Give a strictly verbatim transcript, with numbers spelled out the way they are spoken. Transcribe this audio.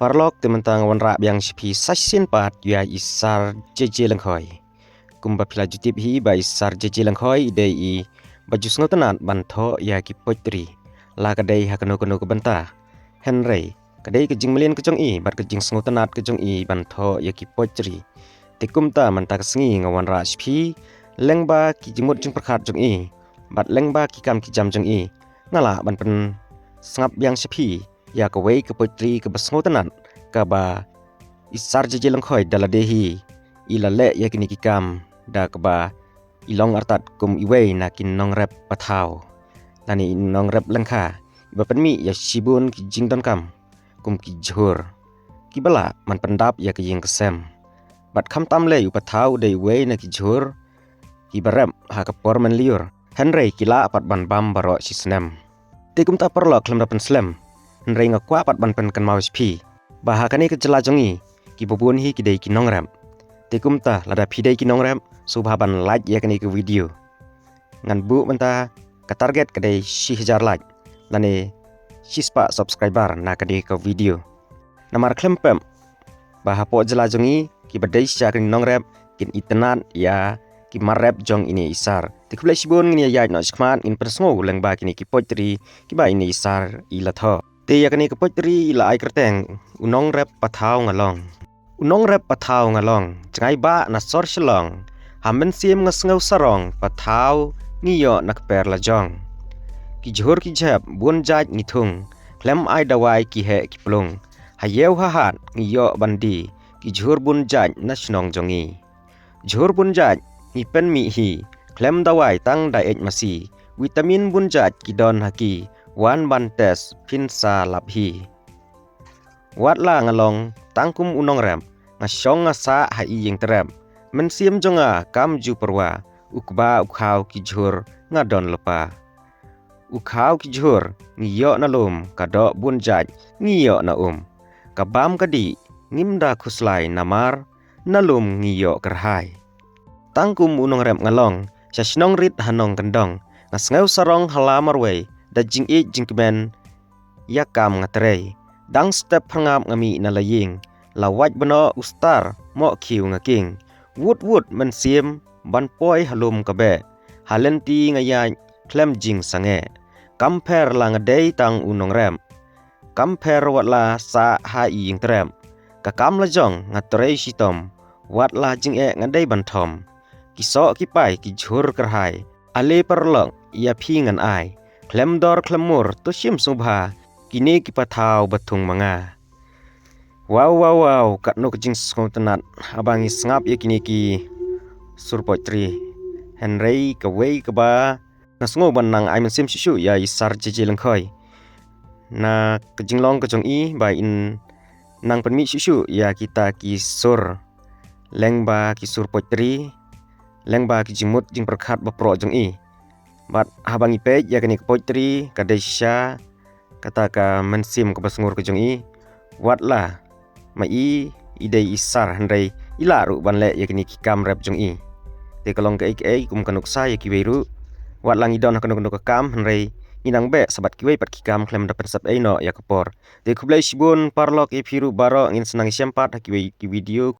Paralok, te mynta nga wanrah biang sha phi sa shisien pat ïa i Sar J J Lyngkhoi. Kumba phi la ju tip hi ba i Sar J J Lyngkhoi i dei i ba ju sngewtynnat ban thoh ïa ki poetry, la ka dei ha kano kano ka bynta. Hynrei ka dei ka jingmlien ka jong i bad ka jingsngewtynnat ka jong i ban thoh ïa ki poetry. Te kumta mynta ka sngi nga wanrah sha phi lyngba ki jingmut jingpyrkhat jong i bad lyngba ki kam ki jam jong i, nga lah ban pynsngap biang sha phi ïa kawei ka poetry kaba sngewtynnat, kaba i Sar J J Lyngkhoi da lade hi i la leh ïa kine ki kam da kaba i long artat kum iwei na ki nongrep pathaw, lane i nongrep lyngkha, iba pynmih ïa shibun ki jingdonkam kum ki jhur kiba lah ban pyndap ïa ka ïing ka sem. Bad khamtam lei u pathaw u dei uwei na ki jhur kiba rep ha ka por mynlyiur, hynrei ki lah pat ban bam baroh shi snem. Te kumta paralok, khlem da pynslem, hynrei nga kwah pat ban pynkynmaw sha phi ba ha kane ka jylla jong i, kiba bun hi ki dei ki nongrep. Te kumta lada phi dei ki nongrep, sngewbha ban like ïa kane ka video. Ngan buh mynta ka target ka dei shi hajar like lane shi spah subscriber na kane ka video. Namar khlem pep ba hapoh jylla jong i, kiba dei shisha ki nongrep kin itynnad ïa ki mar rep jong ine i Sar. Te khublei shibun, ngin ïa ïaid noh shakhmat, ngin pynsngew lyngba kine ki poetry kiba ine i Sar i la thoh. Te ïa kane ka poetry i la ai kyrteng U Nongrep Pathaw Nga Long. U nongrep pathaw nga long, jngai bah na sor Shillong. Ha mynsiem nga sngew sarong, pathaw ngi ïoh na kper la jong. Ki jhur ki jhep bun jait ngi thung, khlem ai dawai ki heh ki plung. Ha ïew ha hat ngi ïoh ban die, ki jhur bun jait na shnong jong ngi. Jhur bun jait ngi pynmih hi, khlem dawai tang da eit masi. Vitamin bun jait ki don ha ki, wan ban test phin sa lap hi. Wat la nga long tang kum u nongrep, nga shong nga sah ha i ïing trep. Mynsiem jong nga kam ju pyrwa, u kba u khaw ki jhur nga don lypa. U khaw ki jhur ngi ïoh na lum, ka doh bun jait ngi ïoh na um. Ka bam ka dih ngim da khuslai namar na lum ngi ïoh kyrhai. Tang kum u nongrep nga long, sha shnong rit ha nongkyndong. Nga sngew sarong ha la marwei, da jingïeit jingkmen ïa kam nga trei. Dang step pyrngap nga mih na la ïing, la wait bnai u star, moh khiew nga king. Wut wut mynsiem ban poi ha lum ka beh, ha lynti nga ïaid khlem jingsangeh. Kam pher la nga dei tang u nongrep, kam pher wat la sah ha i ïing trep. Ka kam la jong nga trei shitom, wat la jingeh nga dei ban thom. Ki soh ki pai ki jhur kyrhai, ale paralok ïa phi ngan ai. Khlem dor khlem mur to shim sngewbha, kine ki pathaw ba thung ma nga. Wow, wow, wow, katno ka jingsngewtynnat haba ngi sngap ïa kine ki sur poetry. Hynrei kawei kaba nga sngew ban nang ai mynsiem shuh shuh ïa i Sar J J Lyngkhoi, na ka jinglong ka jong i ba in nang pynmih shuh shuh ïa kita ki sur, lyngba ki sur poetry, lyngba ki jingmut jingpyrkhat ba proh jong i. Bad haba ngi peit ïa kane ka poetry, ka dei shisha kata ka mynsiem kaba sngur ka jong i. Wat la ma i i dei i Sar, hynrei i lah ruh ban leh ïa kine ki kam rep jong i. Te ka long kaei kaei kum ka nuksa ïa kiwei ruh. Wat la ngi don ha kano kano ka kam, hynrei ngi nang beh sa bad kiwei pat ki kam khlem da pynsep ei noh ïa ka por. Te khublei shibun paralok, ïa phi ruh baroh, ngin sa nang ïashem pat ha kiwei ki video.